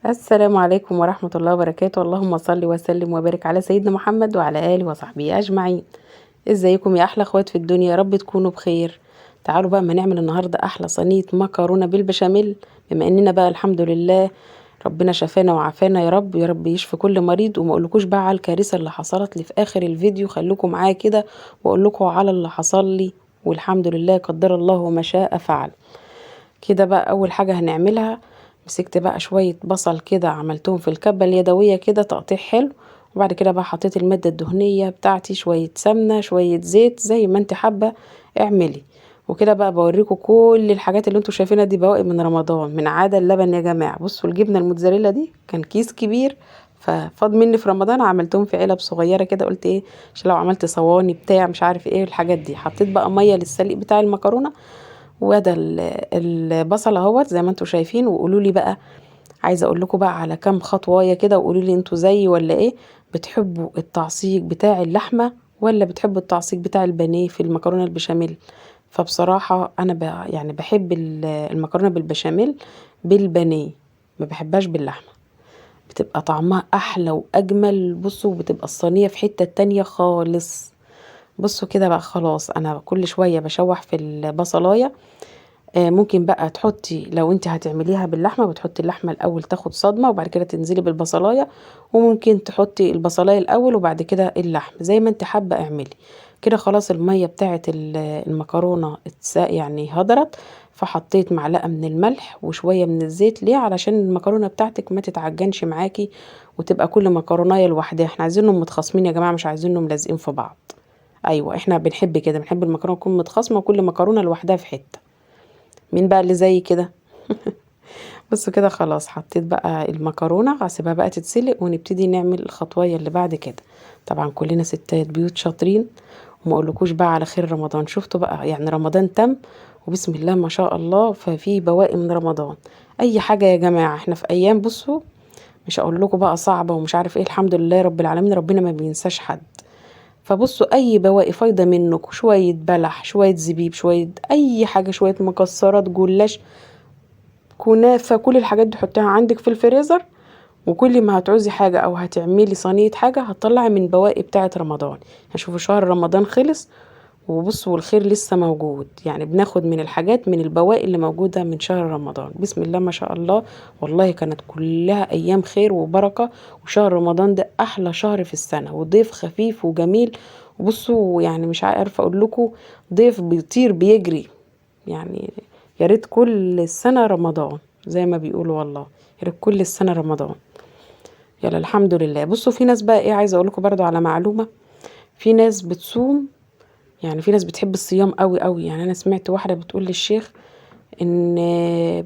السلام عليكم ورحمة الله وبركاته. اللهم صل وسلم وبارك على سيدنا محمد وعلى آله وصحبه أجمعين. ازيكم يا أحلى اخوات في الدنيا؟ يا رب تكونوا بخير. تعالوا بقى ما نعمل النهاردة أحلى صينية مكرونة بالبشاميل، بما إننا بقى الحمد لله ربنا شفانا وعافانا، يا رب يا رب يشفي كل مريض. وما اقولكوش بقى على الكارثة اللي حصلت لي في آخر الفيديو، خليكم معايا كده واقول لكم على اللي حصل لي، والحمد لله قدر الله وما شاء فعل. كده بقى أول حاجة هنعملها، مسكت بقى شوية بصل كده عملتهم في الكبة اليدوية كده تقطيع حلو، وبعد كده بقى حطيت المادة الدهنية بتاعتي، شوية سمنة شوية زيت زي ما انت حابة اعملي. وكده بقى بوريكم كل الحاجات اللي انتوا شايفينها دي بواقي من رمضان، من عادة اللبن يا جماعة. بصوا الجبنة الموتزاريلا دي كان كيس كبير ففاض مني في رمضان، عملتهم في علب صغيرة كده، قلت ايه عشان لو عملت صواني بتاع مش عارف ايه الحاجات دي. حطيت بقى مية للسليق بتاع المكرونة، وده البصل اهوت زي ما انتوا شايفين. وقولوا لي بقى، عايزه اقول لكم بقى على كام خطوايه كده، وقولوا لي انتوا زيي ولا ايه، بتحبوا التعصيج بتاع اللحمة ولا بتحبوا التعصيج بتاع البانيه في المكرونه البشاميل؟ فبصراحة انا يعني بحب المكرونه بالبشاميل بالبانيه، ما بحبهاش باللحمه، بتبقى طعمها احلى واجمل. بصوا بتبقى الصينية في حتة تانية خالص. بصوا كده بقى خلاص انا كل شوية بشوح في البصلايه. ممكن بقى تحطي لو انت هتعمليها باللحمه، بتحطي اللحمة الاول تاخد صدمة وبعد كده تنزلي بالبصلايه، وممكن تحطي البصلايه الاول وبعد كده اللحم، زي ما انت حابة اعملي كده. خلاص المية بتاعه المكرونه يعني هدرت، فحطيت معلقه من الملح وشوية من الزيت. ليه؟ علشان المكرونه بتاعتك ما تتعجنش معاكي وتبقى كل مكرونايه لوحدها. احنا عايزينهم متخاصمين يا جماعة، مش عايزينهم لازقين في بعض. ايوه احنا بنحب كده، بنحب المكرونه تكون متخاصمه وكل مكرونه لوحدها في حتة. مين بقى اللي زي كده؟ بصوا كده خلاص حطيت بقى المكرونه، هسيبها بقى تتسلق ونبتدي نعمل الخطويه اللي بعد كده. طبعا كلنا ستات بيوت شاطرين، وما اقولكوش بقى على خير رمضان. شفتوا بقى يعني رمضان تم وبسم الله ما شاء الله، ففي بواقي من رمضان. اي حاجة يا جماعة، احنا في ايام بصوا مش هقول لكم بقى صعبة ومش عارف ايه، الحمد لله رب العالمين ربنا ما بينساش حد. فبصوا اي بواقي فايضه منكم، شوية بلح شوية زبيب شوية اي حاجة، شوية مكسرات جلاش كنافه، كل الحاجات دي حطيها عندك في الفريزر، وكل ما هتعوزي حاجة او هتعملي صينية حاجة هتطلعي من بواقي بتاعه رمضان. هشوفوا شهر رمضان خلص وبصوا والخير لسه موجود، يعني بناخد من الحاجات من البواقي اللي موجودة من شهر رمضان. بسم الله ما شاء الله، والله كانت كلها ايام خير وبركة، وشهر رمضان ده احلى شهر في السنة، وضيف خفيف وجميل. وبصوا يعني مش عارفه اقول لكم، ضيف بيطير بيجري، يعني يا ريت كل السنة رمضان زي ما بيقولوا، والله يا ريت كل السنة رمضان. يلا الحمد لله. بصوا في ناس بقى ايه، عايزه اقول لكم برده على معلومة، في ناس بتصوم، يعني في ناس بتحب الصيام قوي قوي. يعني انا سمعت واحدة بتقول للشيخ ان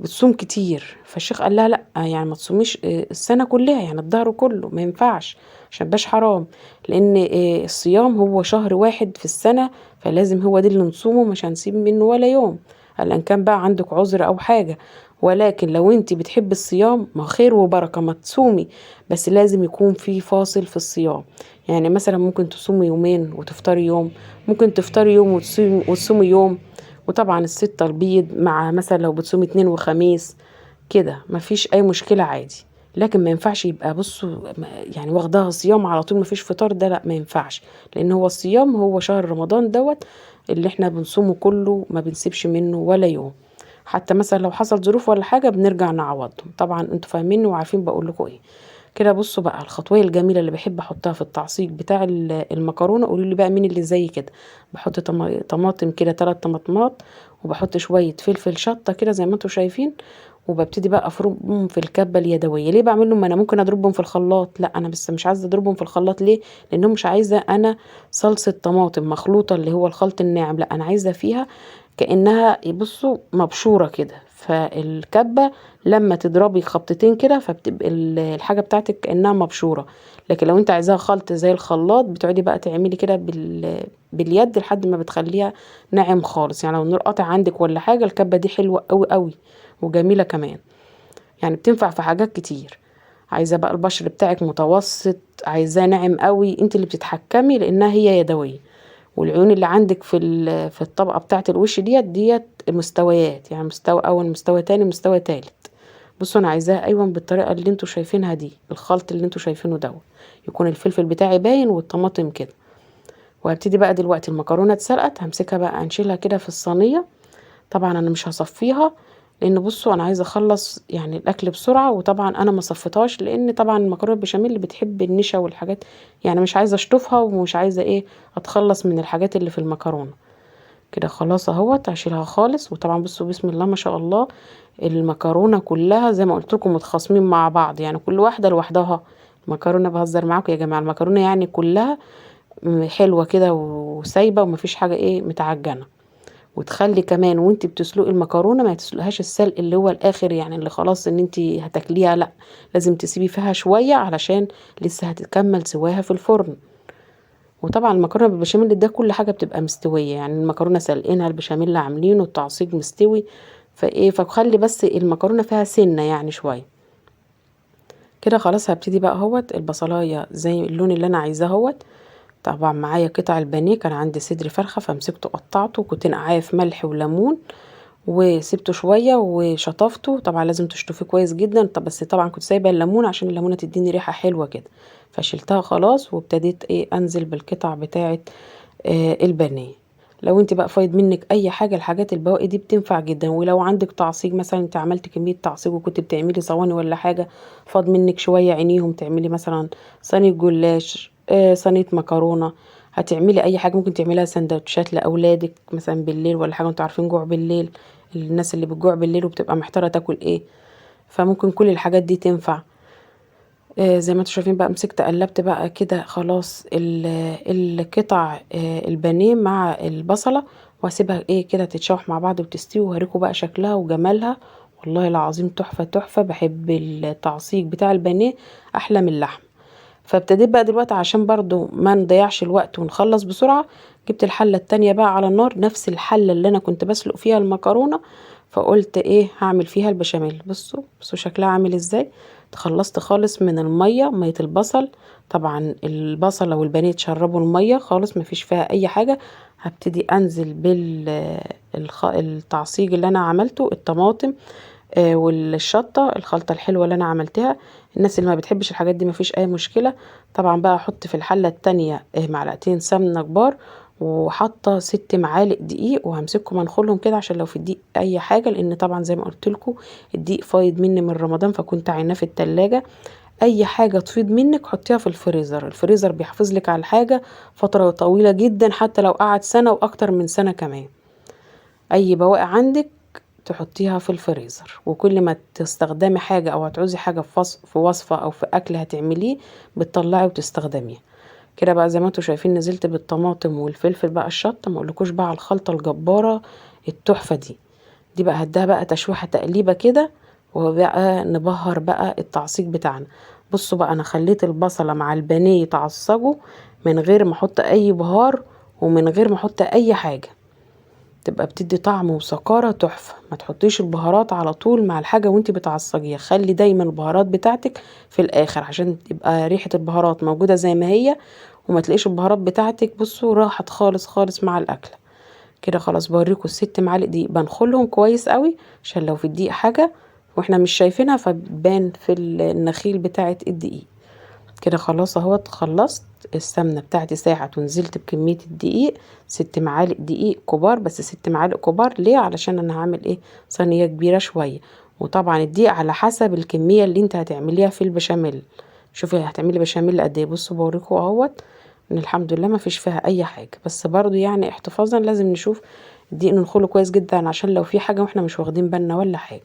بتصوم كتير، فالشيخ قال لها لا يعني ما تصوميش السنة كلها، يعني الظهر كله ما ينفعش عشان باش حرام، لان الصيام هو شهر واحد في السنة، فلازم هو ده اللي نصومه، مش هنسيب منه ولا يوم، الا ان كان بقى عندك عذر او حاجة. ولكن لو انت بتحبي الصيام ما خير وبركة، ما تصومي، بس لازم يكون في فاصل في الصيام. يعني مثلا ممكن تصومي يومين وتفطري يوم، ممكن تفطري يوم وتصومي يوم، وطبعا الستة البيض مع مثلا لو بتصومي 2 وخميس كده مفيش اي مشكلة عادي. لكن ما ينفعش يبقى بصوا يعني واخداها صيام على طول مفيش فطار، ده لا ما ينفعش، لان هو الصيام هو شهر رمضان دوت اللي احنا بنصومه كله، ما بنسيبش منه ولا يوم، حتى مثلا لو حصل ظروف ولا حاجة بنرجع نعوضهم. طبعا انتوا فاهميني وعارفين بقول لكم ايه. كده بصوا بقى الخطويه الجميلة اللي بحب احطها في التعصيج بتاع المكرونه، قولوا لي بقى مين اللي زي كده. بحط طماطم كده 3 طماطمات، وبحط شوية فلفل شطه كده زي ما انتوا شايفين، وببتدي بقى افرمهم في الكبه اليدوية. ليه بعملهم؟ ما انا ممكن اضربهم في الخلاط، لا انا بس مش عايزه اضربهم في الخلاط. ليه؟ لانهم مش عايزه انا صلصه طماطم مخلوطه اللي هو الخلط الناعم، لا انا عايزه فيها كانها بصوا مبشوره كده. فالكبه لما تضربي خبطتين كده فبتبقى الحاجة بتاعتك كانها مبشوره. لكن لو انت عايزاها خلط زي الخلاط بتقعدي بقى تعملي كده باليد لحد ما بتخليها ناعم خالص. يعني لو النور قاطع عندك ولا حاجة، الكبه دي حلوة قوي قوي وجميلة كمان، يعني بتنفع في حاجات كتير. عايزه بقى البشر بتاعك متوسط، عايزاه ناعم قوي، انت اللي بتتحكمي لانها هي يدوية. والعيون اللي عندك في الطبقة بتاعه الوش ديت مستويات، يعني مستوى اول مستوى تاني مستوى تالت. بصوا انا عايزاها ايوه بالطريقة اللي انتوا شايفينها دي، الخلط اللي انتوا شايفينه دوت، يكون الفلفل بتاعي باين والطماطم كده. وهبتدي بقى دلوقتي المكرونه اتسلقت، همسكها بقى انشلها كده في الصينية. طبعا انا مش هصفيها لان بصوا انا عايزه اخلص يعني الاكل بسرعة، وطبعا انا ما صفيتهاش لان طبعا المكرونه البشاميل اللي بتحب النشا والحاجات، يعني مش عايزه اشطفها ومش عايزه ايه اتخلص من الحاجات اللي في المكرونه كده. خلاص اهوت هشيلها خالص. وطبعا بصوا بسم الله ما شاء الله المكرونه كلها زي ما قلت لكم متخاصمين مع بعض، يعني كل واحدة لوحدها. المكرونه بهزر معاكم يا جماعة، المكرونه يعني كلها حلوة كده وسايبه ومفيش حاجة ايه متعجنه. وتخلي كمان وانت بتسلقي المكرونه ما تسلقهاش السلق اللي هو الاخر، يعني اللي خلاص ان انت هتاكليها، لا لازم تسيبي فيها شوية علشان لسه هتكمل سواها في الفرن. وطبعا المكرونه بالبشاميل ده كل حاجة بتبقى مستوية، يعني المكرونه سلقينها، البشاميل عاملينه، التعصيج مستوي، فايه فخلي بس المكرونه فيها سنة يعني شوية كده. خلاص هبتدي بقى اهوت البصلايه زي اللون اللي انا عايزاه اهوت. طبعا معايا قطع البانيه، كان عندي صدر فرخة فمسكته قطعته، كنت نقعاه في ملح وليمون وسبته شوية وشطفته. طبعا لازم تشطفيه كويس جدا، طب بس طبعا كنت سايبه الليمون عشان الليمونه تديني ريحه حلوة كده، فشلتها خلاص وابتديت ايه انزل بالقطع بتاعه البانيه. لو انت بقى فايض منك اي حاجة، الحاجات البواقي دي بتنفع جدا. ولو عندك تعصيج مثلا، انت عملت كمية تعصيج وكنت بتعملي صواني ولا حاجة، فاض منك شوية عينيهم تعملي مثلا صينية جلاش، صينية مكرونه، هتعملي اي حاجة. ممكن تعمليها سندوتشات لاولادك مثلا بالليل ولا حاجة، انتوا عارفين جوع بالليل، الناس اللي بتجوع بالليل وبتبقى محتارة تاكل ايه، فممكن كل الحاجات دي تنفع. زي ما انتوا شايفين بقى مسكت قلبت بقى كده خلاص القطع البانيه مع البصله، واسيبها ايه كده تتشوح مع بعض وتستوي، وهوريكم بقى شكلها وجمالها. والله العظيم تحفة تحفة. بحب التعصيج بتاع البانيه احلى من اللحم. فابتديت بقى دلوقتي عشان برضو ما نضيعش الوقت ونخلص بسرعة، جبت الحلة التانية بقى على النار، نفس الحلة اللي انا كنت بسلق فيها المكرونه، فقلت ايه هعمل فيها البشاميل. بصوا شكلها عامل ازاي. تخلصت خالص من المية، مية البصل. طبعا البصله والبانيه اتشربوا المية خالص، مفيش فيها اي حاجة. هبتدي انزل بالتعصيج اللي انا عملته، الطماطم والشطه، الخلطة الحلوة اللي انا عملتها. الناس اللي ما بتحبش الحاجات دي مفيش اي مشكلة. طبعا بقى احط في الحلة التانية معلقتين سمنه كبار، وحاطه 6 معالق دقيق، وهمسكهم انخلهم كده عشان لو في الدقيق اي حاجة، لان طبعا زي ما قلت لكم الدقيق فايض مني من رمضان فكنت عيناه في التلاجة. اي حاجة تفيض منك حطيها في الفريزر، الفريزر بيحافظ لك على الحاجة فترة طويلة جدا، حتى لو قعد سنة واكتر من سنة كمان. اي بواقي عندك تحطيها في الفريزر، وكل ما تستخدمي حاجة او هتعوزي حاجة في وصفه او في اكل هتعمليه بتطلعي وتستخدميها كده. بقى زي ما انتوا شايفين نزلت بالطماطم والفلفل بقى الشطه، ما اقولكوش بقى على الخلطة الجبارة التحفة دي. دي بقى هديها بقى تشويحه تقليبه كده، وبقى نبهر بقى التعصيج بتاعنا. بصوا بقى انا خليت البصله مع البانيه يتعصجوا من غير ما احط اي بهار ومن غير ما احط اي حاجة، تبقى بتدي طعم وسكارة تحفة. ما تحطيش البهارات على طول مع الحاجة وانتي بتعصجيها، خلي دايما البهارات بتاعتك في الاخر عشان تبقى ريحه البهارات موجودة زي ما هي، وما تلاقيش البهارات بتاعتك بصوا راحت خالص خالص مع الاكلة كده. خلاص بوريكم ال6 معالق دقيق بنخلهم كويس قوي عشان لو في الدقيق حاجة واحنا مش شايفينها فبتبان في النخيل بتاعه الدقيق كده. خلاص اهوت خلصت السمنة بتاعتي ساحت ونزلت بكمية الدقيق، 6 معالق دقيق كبار، بس 6 معالق كبار ليه؟ علشان انا هعمل ايه صينية كبيرة شوية. وطبعا الدقيق على حسب الكمية اللي انت هتعمليها في البشاميل. شوفي هتعملي بشاميل قد ايه. بصوا بوريكم اهوت ان الحمد لله ما فيش فيها اي حاجة، بس برضو يعني احتفاظا لازم نشوف الدقيق ننخله كويس جدا عشان لو في حاجة واحنا مش واخدين بالنا ولا حاجة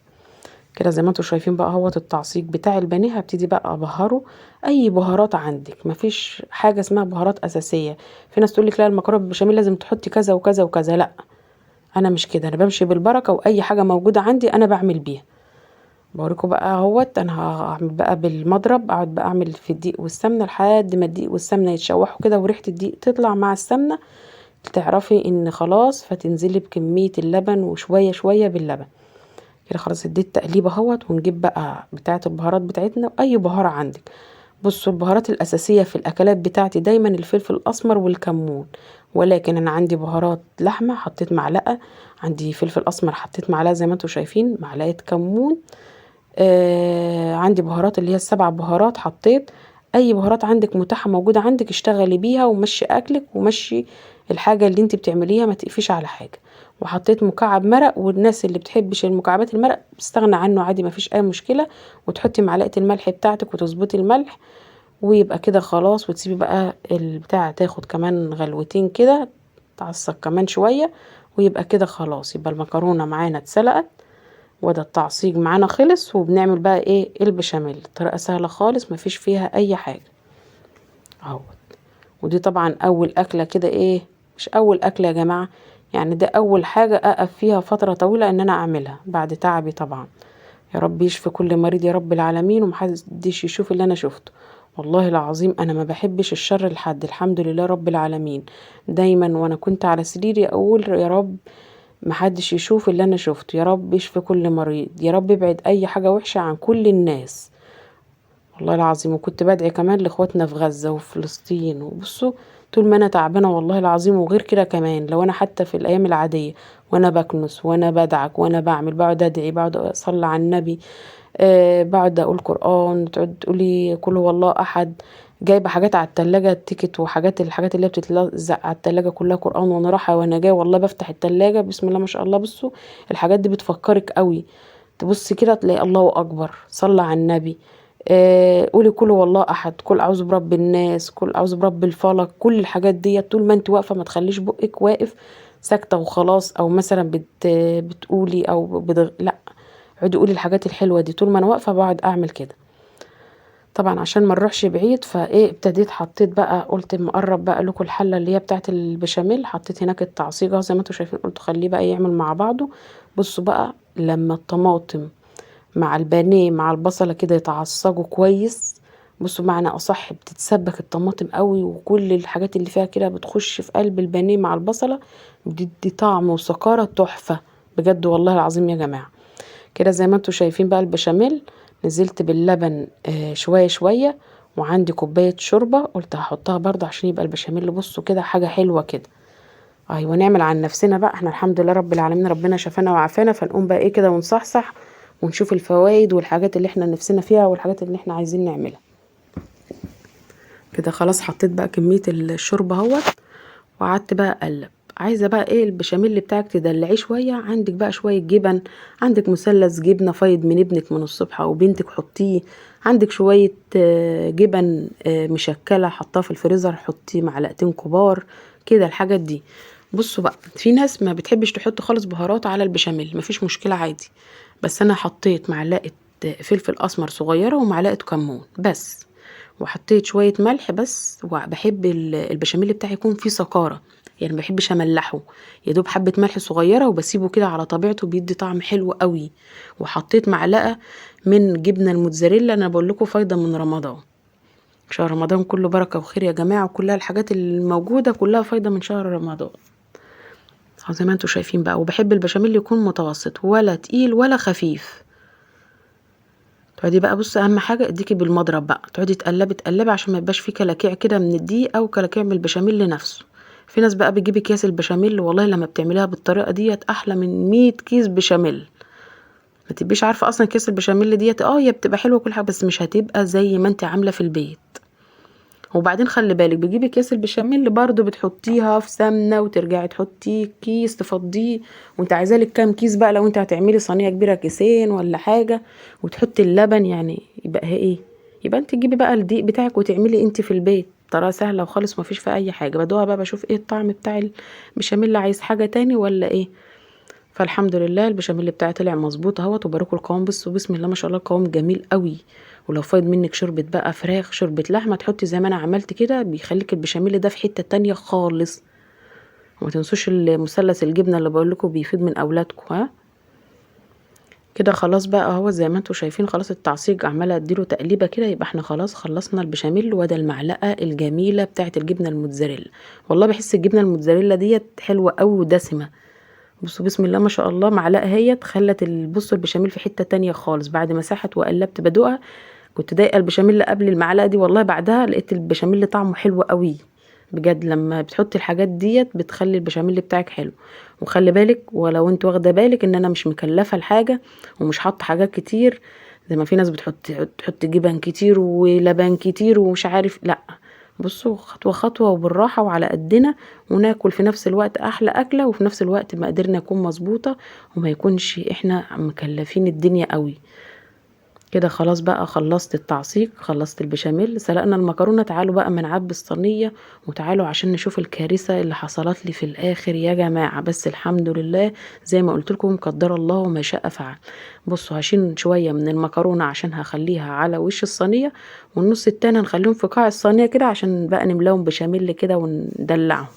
كده. زي ما انتوا شايفين بقى اهوت التعصيج بتاع البانيه. هبتدي بقى ابهره اي بهارات عندك، مفيش حاجة اسمها بهارات اساسية. في ناس تقول لك لا المكرونه بالبشاميل لازم تحطي كذا وكذا وكذا، لا انا مش كده، انا بمشي بالبركة واي حاجة موجودة عندي انا بعمل بيها. بوريكم بقى اهوت انا هعمل بقى بالمضرب، اقعد بقى اعمل في الدقيق والسمنه لحد ما الدقيق والسمنه يتشوحوا كده وريحه الدقيق تطلع مع السمنة، تعرفي ان خلاص. فتنزلي بكمية اللبن وشوية شوية باللبن كده. خلاص اديت تقليبه اهوت. ونجيب بقى بتاعه البهارات بتاعتنا، اي بهاره عندك. بصوا البهارات الاساسية في الاكلات بتاعتي دايما الفلفل الاسمر والكمون، ولكن انا عندي بهارات لحمه حطيت معلقه، عندي فلفل اسمر حطيت معلقه زي ما انتوا شايفين، معلقه كمون، عندي بهارات اللي هي ال7 بهارات، حطيت اي بهارات عندك متاحة موجودة عندك اشتغلي بيها ومشي اكلك ومشي الحاجة اللي انت بتعمليها، ما تقفيش على حاجة. وحطيت مكعب مرق، والناس اللي بتحبش المكعبات المرق بتستغنى عنه عادي، ما فيش اي مشكلة. وتحطي معلقه الملح بتاعتك وتظبطي الملح، ويبقى كده خلاص. وتسيبي بقى البتاع تاخد كمان غلوتين كده، تعصق كمان شوية، ويبقى كده خلاص. يبقى المكرونه معانا اتسلقت، وده التعصيج معانا خلص. وبنعمل بقى ايه البشاميل، طريقه سهلة خالص مفيش فيها اي حاجة اهوت. ودي طبعا اول اكله كده، ايه مش اول اكله يا جماعة، يعني ده اول حاجة اقف فيها فترة طويلة ان انا اعملها بعد تعبي طبعا. يا رب يشفي كل مريض يا رب العالمين، ومحدش يشوف اللي انا شفته. والله العظيم انا ما بحبش الشر لحد، الحمد لله رب العالمين. دايما وانا كنت على سريري اقول يا رب محدش يشوف اللي انا شفته، يا رب يشفي كل مريض، يا رب ابعد اي حاجة وحشة عن كل الناس، والله العظيم. وكنت بدعي كمان لاخواتنا في غزة وفلسطين. وبصوا طول ما انا تعبانة والله العظيم، وغير كده كمان لو انا حتى في الايام العادية وانا بكنس وانا بدعك وانا بعمل، بقعد ادعي، بقعد اصلي على النبي، بقعد اقول قران، تقعد تقولي قل هو الله احد. جايبه حاجات على التلاجة ticket، وحاجات الحاجات اللي هي بتتلزق على التلاجة كلها قران، وانا رايحة وانا جاية والله بفتح التلاجة بسم الله ما شاء الله. بصوا الحاجات دي بتفكرك قوي، تبصي كده تلاقي الله اكبر، صلى على النبي، قولي قل هو الله احد، قل اعوذ برب الناس، قل اعوذ برب الفلق. كل الحاجات دي طول ما انت واقفة ما تخليش بقك واقف ساكته وخلاص، او مثلا بتقولي او لا، اقعدي قولي الحاجات الحلوة دي. طول ما انا واقفة بقعد اعمل كده طبعا عشان ما نروحش بعيد. فايه ابتديت حطيت بقى، قلت مقرب بقى لكم الحلة اللي هي بتاعه البشاميل، حطيت هناك التعصيجه زي ما انتم شايفين، قلت خليه بقى يعمل مع بعضه. بصوا بقى لما الطماطم مع البانيه مع البصله كده يتعصجوا كويس، بصوا معنى اصح بتتسبك الطماطم قوي، وكل الحاجات اللي فيها كده بتخش في قلب البانيه مع البصله، بتدي طعم وسكاره تحفة بجد والله العظيم يا جماعة. كده زي ما انتم شايفين بقى البشاميل نزلت باللبن شوية شوية، وعندي كوباية شوربة قلت هحطها برضه عشان يبقى البشاميل بصوا كده حاجة حلوة كده. ايوه نعمل عن نفسنا بقى، احنا الحمد لله رب العالمين ربنا شفانا وعافانا، فنقوم بقى ايه كده ونصحصح ونشوف الفوائد والحاجات اللي احنا نفسنا فيها والحاجات اللي احنا عايزين نعملها كده. خلاص حطيت بقى كمية الشوربة اهوت، وقعدت بقى اقلب. عايزه بقى ايه البشاميل بتاعك تدلعيه شوية، عندك بقى شوية جبن، عندك مثلث جبنه فايض من ابنك من الصبح او بنتك حطيه، عندك شوية جبن مشكلة حطها في الفريزر، حطيه معلقتين كبار كده الحاجات دي. بصوا بقى في ناس ما بتحبش تحط خالص بهارات على البشاميل، مفيش مشكلة عادي، بس انا حطيت معلقه فلفل اسمر صغيرة ومعلقة كمون بس، وحطيت شوية ملح بس. وبحب البشاميل بتاعي يكون فيه سكاره، يعني ما بحبش املحه، يا دوب حبه ملح صغيرة وبسيبه كده على طبيعته، بيدي طعم حلو قوي. وحطيت معلقه من جبنه الموتزاريلا، انا بقول لكم فايده من رمضان، شهر رمضان كله بركة وخير يا جماعة، وكلها الحاجات الموجودة كلها فايده من شهر رمضان زي ما انتم شايفين بقى. وبحب البشاميل يكون متوسط، ولا تقيل ولا خفيف. تقعدي بقى بصي اهم حاجة اديكي بالمضرب بقى، تقعدي تقلبي تقلبي عشان ما يبقاش فيه كلاكيع كده من الدقيق او كلاكيع من البشاميل لنفسه. في ناس بقى بتجيب اكياس البشاميل، والله لما بتعمليها بالطريقة ديت احلى من 100 كيس بشاميل. ما تبقيش عارفه اصلا كيس البشاميل ديت، هي بتبقى حلوة كل حاجة، بس مش هتبقى زي ما انت عامله في البيت. وبعدين خلي بالك بتجيبي اكياس البشاميل برضو بتحطيها في سمنه وترجعي تحطي كيس تفضيه، وانت عايزه لك كام كيس بقى لو انت هتعملي صينية كبيرة، كيسين ولا حاجة، وتحطي اللبن، يعني يبقى هي ايه، يبقى انت تجيبي بقى الدقيق بتاعك وتعملي انت في البيت، طريقه سهلة وخالص ما فيش فيها اي حاجة. بدوقها بقى بشوف ايه الطعم بتاع البشاميل، عايز حاجة تاني ولا ايه. فالحمد لله البشاميل بتاعي طلع مظبوط اهوت، وباركوا القوام. بصوا بسم الله ما شاء الله القوام جميل قوي. ولو فايض منك شوربة بقى فراخ، شوربة لحمه، تحطي زي ما انا عملت كده، بيخليك البشاميل ده في حتة تانية خالص. وما تنسوش المثلث الجبنة اللي بقول لكم بيفيد من اولادكم. ها كده خلاص بقى اهو زي ما انتم شايفين، خلاص التعصيج عماله اديله تقليبه كده، يبقى احنا خلاص خلصنا البشاميل. وده المعلقة الجميلة بتاعه الجبنة الموتزاريلا، والله بحس الجبنة الموتزاريلا ديت حلوة قوي ودسمه. بصوا بسم الله ما شاء الله، معلقه هي خلت بصوا البشاميل في حتة تانية خالص. بعد ما ساحت وقلبت بدوقها، كنت ضايقه البشاميل قبل المعلقة دي، والله بعدها لقيت البشاميل طعمه حلو قوي بجد. لما بتحطي الحاجات ديت بتخلي البشاميل بتاعك حلو. وخلي بالك، ولو انت واخده بالك ان انا مش مكلفة الحاجة ومش حاطه حاجات كتير، زي ما في ناس بتحط جبن كتير ولبن كتير ومش عارف. لا بصوا، خطوة خطوة وبالراحه وعلى قدنا، وناكل في نفس الوقت احلى اكله، وفي نفس الوقت مقاديرنا تكون مظبوطة وما يكونش احنا مكلفين الدنيا قوي كده. خلاص بقى خلصت التعصيق، خلصت البشاميل، سلقنا المكرونه. تعالوا بقى ما نعبي الصينية، وتعالوا عشان نشوف الكارثة اللي حصلت لي في الاخر يا جماعة. بس الحمد لله زي ما قلت لكم، قدر الله وما شاء فعل. بصوا هشيل شوية من المكرونه عشان هخليها على وش الصينية، والنص التاني هنخليهم في قاع الصينية كده عشان بقى نملاهم بشاميل كده وندلعهم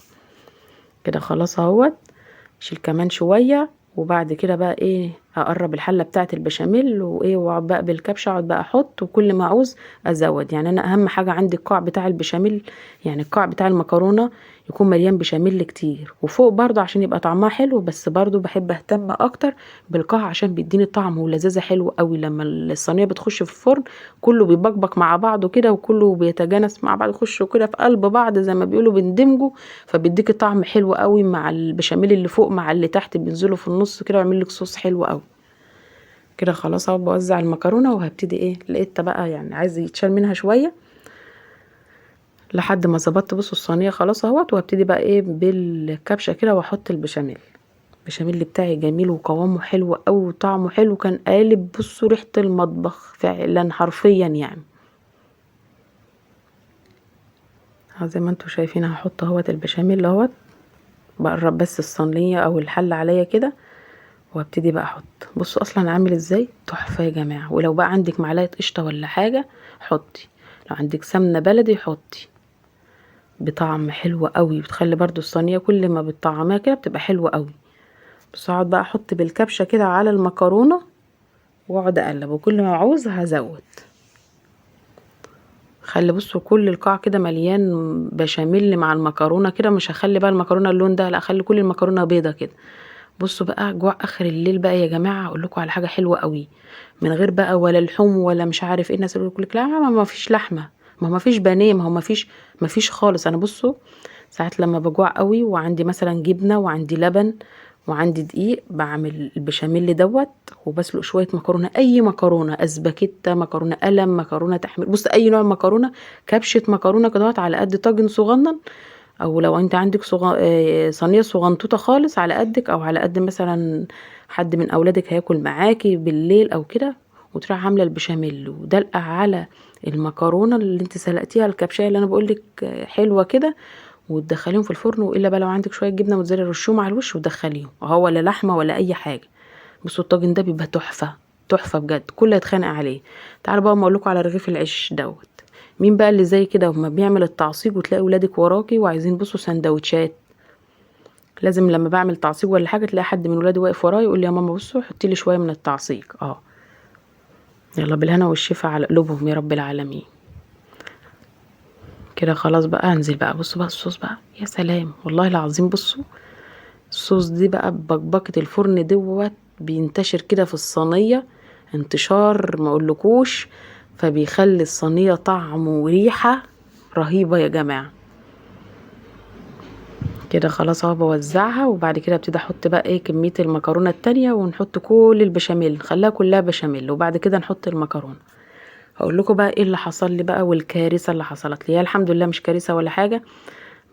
كده. خلاص اهوت، شيل كمان شوية. وبعد كده بقى ايه، هقرب الحلة بتاعه البشاميل وايه، واقعد بقى بالكبشه، اقعد بقى احط، وكل ما اعوز ازود. يعني انا اهم حاجة عندي القاع بتاع البشاميل، يعني القاع بتاع المكرونه يكون مليان بشاميل كتير، وفوق برضو عشان يبقى طعمها حلو. بس برضو بحب اهتم اكتر بالقاع عشان بيديني طعم ولذاذه حلو قوي. لما الصينية بتخش في الفرن كله بيبقبق مع بعضه كده، وكله بيتجانس مع بعض، يخشوا كده في قلب بعض زي ما بيقولوا، بيندمجوا، فبيديكي طعم حلو قوي مع البشاميل اللي فوق مع اللي تحت، بينزلوا في النص كده ويعمل لك صوص حلو قوي كده. خلاص اهو بوزع المكرونه، وهبتدي ايه، لقيتها بقى يعني عايز يتشال منها شوية لحد ما ظبطت. بصوا الصينية خلاص اهوت، وهبتدي بقى ايه بالكبشه كده واحط البشاميل. البشاميل بتاعي جميل وقوامه حلو قوي وطعمه حلو، كان قالب بصوا ريحه المطبخ فعلا حرفيا يعني. زي ما انتوا شايفين هحط اهوت البشاميل اهوت، بقرب بس الصينية او الحلة عليا كده، وابتدي بقى احط. بصوا اصلا عامل ازاي، تحفة يا جماعة. ولو بقى عندك معلقه قشطه ولا حاجة حطي، لو عندك سمنه بلدي حطي، بطعم حلو قوي. بتخلي برضو الصينية كل ما بتطعمها كده بتبقى حلوة قوي. بس اقعد بقى احط بالكبشه كده على المكرونه واقعد اقلب، وكل ما اعوز هزود. خلي بصوا كل القاع كده مليان بشاميل مع المكرونه كده، مش هخلي بقى المكرونه اللون ده، لا اخلي كل المكرونه بيضة كده. بصوا بقى جوع اخر الليل بقى يا جماعة، اقول لكم على حاجة حلوة قوي، من غير بقى ولا لحوم ولا مش عارف ايه. الناس يقول لك لا ما فيش لحمه، ما فيش بانيه، ما هو ما فيش خالص. انا بصوا ساعات لما بجوع قوي وعندي مثلا جبنه وعندي لبن وعندي دقيق، بعمل البشاميل دوت وبسلق شوية مكرونه، اي مكرونه، اسباجيتا، مكرونه قلم، مكرونه تحمير، بص اي نوع مكرونه، كبشة مكرونه كده على قد طاجن صغنن، او لو انت عندك صينية صغنطوطه خالص على قدك، او على قد مثلا حد من اولادك هياكل معاكي بالليل او كده، وتروح عامله البشاميل ودلقه على المكرونه اللي انت سلقتيها الكبشيه اللي انا بقولك حلوة كده، وتدخليهم في الفرن. والا بقى لو عندك شوية جبنه موتزاريلا رشيهم على الوش وتدخليهم، هو ولا لحمه ولا اي حاجة. بصوا الطاجن ده بيبقى تحفة تحفة بجد، كله يتخانق عليه. تعالوا بقى ما اقول لكم على رغيف العيش دوت. مين بقى اللي زي كده وما بيعمل التعصيج وتلاقي ولادك وراكي وعايزين بصوا سندوتشات؟ لازم لما بعمل تعصيج ولا حاجة تلاقي حد من ولادي واقف ورايا يقول لي يا ماما بصوا حطي لي شوية من التعصيج. يلا بالهنا والشفا على قلوبهم يا رب العالمين. كده خلاص بقى هنزل بقى. بصوا بقى الصوص بقى، يا سلام والله العظيم. بصوا الصوص دي بقى ببكبكه الفرن دوت بينتشر كده في الصينية انتشار ما اقولكوش، فبيخلي الصينية طعم وريحه رهيبة يا جماعة. كده خلاص اهو بوزعها، وبعد كده ابتدي احط بقى ايه كمية المكرونه التانية، ونحط كل البشاميل، نخليها كلها بشاميل، وبعد كده نحط المكرونه. هقول لكم بقى ايه اللي حصل لي بقى والكارثه اللي حصلت لي. هي الحمد لله مش كارثة ولا حاجة،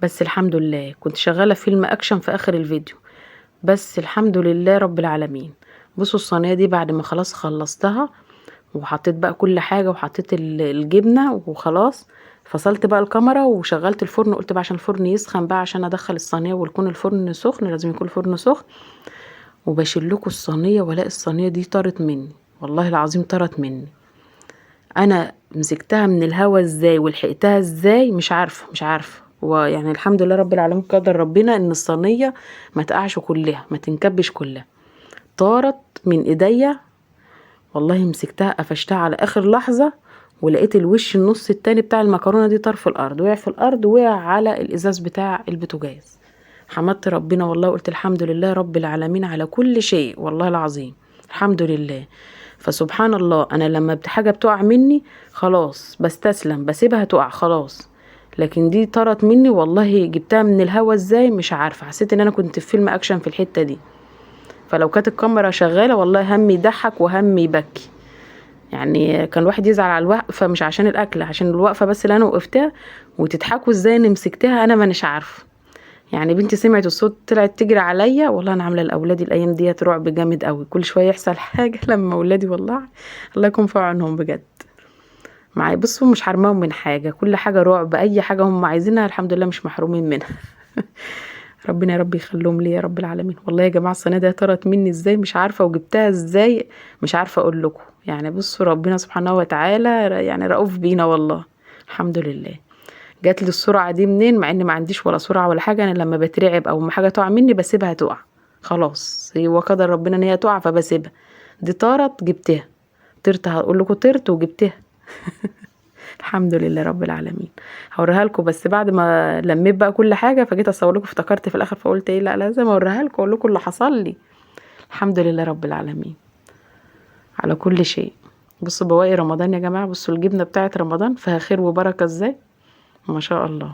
بس الحمد لله كنت شغالة فيلم اكشن في اخر الفيديو، بس الحمد لله رب العالمين. بصوا الصينية دي بعد ما خلاص خلصتها وحطيت بقى كل حاجة وحطيت الجبنة وخلاص، فصلت بقى الكاميرا وشغلت الفرن. قلت بقى عشان الفرن يسخن بقى عشان ادخل الصينية، ويكون الفرن سخن، لازم يكون الفرن سخن. وبشيل لكم الصينية والاقي الصينية دي طارت مني، والله العظيم طارت مني. انا مسكتها من الهوا ازاي ولحقتها ازاي مش عارفه، مش عارفه. ويعني الحمد لله رب العالمين قدر ربنا ان الصينية ما تقعش كلها، ما تنكبش كلها، طارت من ايديا والله. مسكتها قفشتها على اخر لحظة، ولقيت الوش النص التاني بتاع المكرونه دي طار في الارض، وقع في الارض، وقع على الازاز بتاع البوتاجاز. حمدت ربنا والله، وقلت الحمد لله رب العالمين على كل شيء والله العظيم الحمد لله. فسبحان الله، انا لما حاجة بتقع مني خلاص بستسلم، بسيبها تقع خلاص، لكن دي طارت مني والله. جبتها من الهوا ازاي مش عارفه، حسيت ان انا كنت في فيلم اكشن في الحتة دي. فلو كانت الكاميرا شغالة والله هم يضحك وهم يبكي. يعني كان الواحد يزعل على الوقفة مش عشان الاكل، عشان الوقفة بس اللي انا وقفتها. وتضحكوا ازاي اني مسكتها انا مانيش عارفه. يعني بنتي سمعت الصوت طلعت تجري عليا. والله انا عامله لاولادي الايام ديت رعب جامد قوي، كل شوية يحصل حاجة لما اولادي والله الله يكون في عونهم بجد. معايا بصوا مش حرماهم من حاجة، كل حاجة رعب، اي حاجة هم عايزينها الحمد لله مش محرومين منها. ربنا يا رب يخليهم لي يا رب العالمين. والله يا جماعة الصينية دي طارت مني ازاي مش عارفه، وجبتها ازاي مش عارفه اقول لكم. يعني بصوا ربنا سبحانه وتعالى يعني رؤوف بينا والله الحمد لله. جات لي السرعة دي منين مع ان ما عنديش ولا سرعة ولا حاجة. انا لما بترعب او ما حاجة تقع مني بسيبها تقع خلاص، هو قدر ربنا ان هي تقع فبسيبها. دي طارت جبتها، طرت هقول لكم طرت وجبتها. الحمد لله رب العالمين. هوريها لكم بس بعد ما لميت بقى كل حاجة، فجيت اصور لكم افتكرت في الاخر فقلت ايه، لا لازم اوريها لكم اقول لكم اللي حصل لي. الحمد لله رب العالمين على كل شيء. بصوا بواقي رمضان يا جماعة، بصوا الجبنة بتاعت رمضان فيها خير وبركة ازاي ما شاء الله.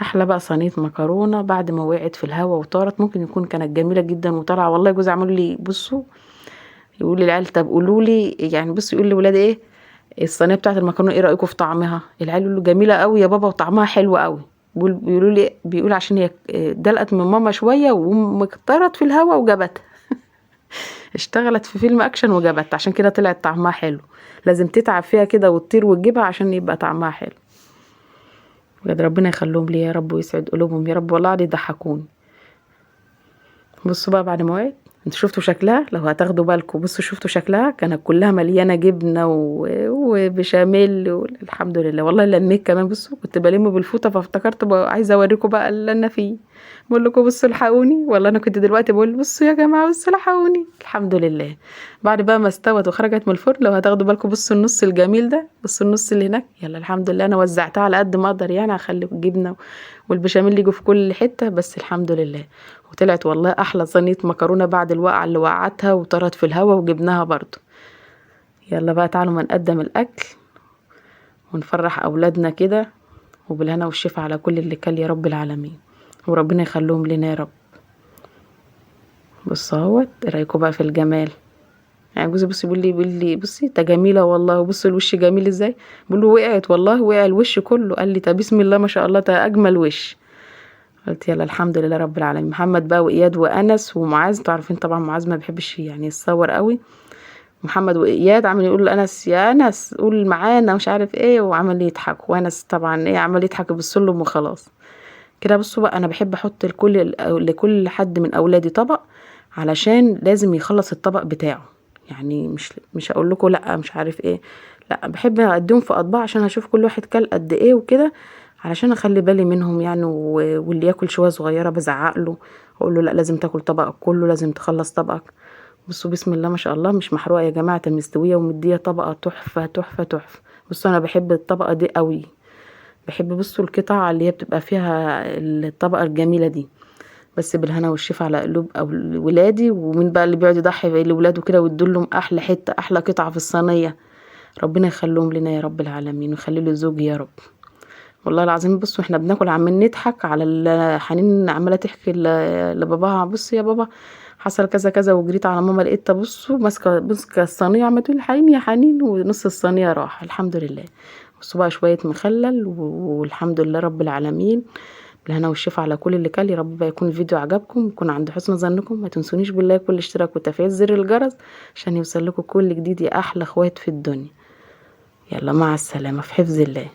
احلى بقى صينية مكرونه بعد ما وقعت في الهوا وطارت، ممكن يكون كانت جميلة جدا وطالعه. والله جوزي عمل لي بصوا يقول للعيال طب قولوا لي، يعني بصوا يقول لولادي ايه الصينية بتاعت المكرونه ايه رايكم في طعمها؟ العيال يقولوا جميلة قوي يا بابا وطعمها حلو قوي. بيقولوا لي بيقول عشان هي دلقت من ماما شوية ومكترت في الهوا وجابتها. اشتغلت في فيلم اكشن وجابتها، عشان كده طلعت طعمها حلو. لازم تتعب فيها كده وتطير وتجيبها عشان يبقى طعمها حلو بجد. ربنا يخليهم لي يا رب ويسعد قلوبهم يا رب، والله يضحكوني. بصوا بقى بعد ما وقعت انتوا شفتوا شكلها، لو هتاخدوا بالكم بصوا شفتوا شكلها كانت كلها مليانة جبنه وبشاميل الحمد لله. والله لميت كمان، بصوا كنت بلم بالفوطه فافتكرت بقى عايزه اوريكم بقى اللي انا فيه، بقول لكم بصوا الحقوني. والله انا كنت دلوقتي بقول بصوا يا جماعة بصوا الحقوني. الحمد لله بعد بقى ما استوت وخرجت من الفرن، لو هتاخدوا بالكم بصوا النص الجميل ده، بصوا النص اللي هناك. يلا الحمد لله انا وزعتها على قد ما اقدر، يعني هخلي الجبنة والبشاميل يجوا في كل حتة، بس الحمد لله. وطلعت والله احلى صينية مكرونه بعد الوقعة اللي وقعتها وطرت في الهوا وجبناها برضو. يلا بقى تعالوا ما نقدم الاكل ونفرح اولادنا كده، وبالهنا والشفا على كل اللي كل يا رب العالمين، وربنا يخليهم لنا يا رب. بصوا اهوت، ايه رايكم بقى في الجمال؟ يعني جوزي بصي بيقول لي بصي ده جميلة والله، وبصوا الوش جميل ازاي. بقول له وقعت والله، وقع الوش كله. قال لي طب بسم الله ما شاء الله ده اجمل وش. قلت يلا الحمد لله رب العالمين. محمد بقى واياد وانس ومعاذ، انتوا عارفين طبعا معاذ ما بيحبش يعني يتصور قوي. محمد واياد عمال يقول لانس يا انس قول معانا مش عارف ايه، وعمال يضحك، وانس طبعا ايه عمال يضحك بالسلم وخلاص كده. بصوا بقى انا بحب احط لكل حد من اولادي طبق، علشان لازم يخلص الطبق بتاعه. يعني مش هقول لكم لا مش عارف ايه، لا بحب اديهم في اطباق عشان اشوف كل واحد كل قد ايه وكده، علشان اخلي بالي منهم يعني. واللي ياكل شوية صغيرة بزعق له اقول له لا لازم تاكل طبقك كله، لازم تخلص طبقك. بصوا بسم الله ما شاء الله مش محروقة يا جماعة، مستوية ومديه طبقه تحفة تحفة تحفة. بصوا انا بحب الطبقة دي قوي، بحب بصوا القطع اللي هي بتبقى فيها الطبقة الجميلة دي. بس بالهنا والشفا على قلوب او ولادي. ومين بقى اللي بيقعد يضحي لولاده كده ويدلهم احلى حتة احلى قطعه في الصينية، ربنا يخليهم لنا يا رب العالمين ويخلي له زوجي يا رب. والله العظيم بصوا احنا بناكل عمالين نضحك على حنين عماله تحكي لباباها، بصي يا بابا حصل كذا كذا وجريت على ماما لقيتها بصوا ماسكه الصينية عماله تقول حنين يا حنين، ونص الصينية راح الحمد لله. بصوا بقى شوية مخلل والحمد لله رب العالمين. بالهنا والشفا على كل اللي كل. يا رب بقى يكون الفيديو عجبكم ويكون عند حسن ظنكم. ما تنسونيش باللايك والاشتراك وتفعيل زر الجرس عشان يوصل لكم كل جديد يا احلى اخوات في الدنيا. يلا مع السلامة في حفظ الله.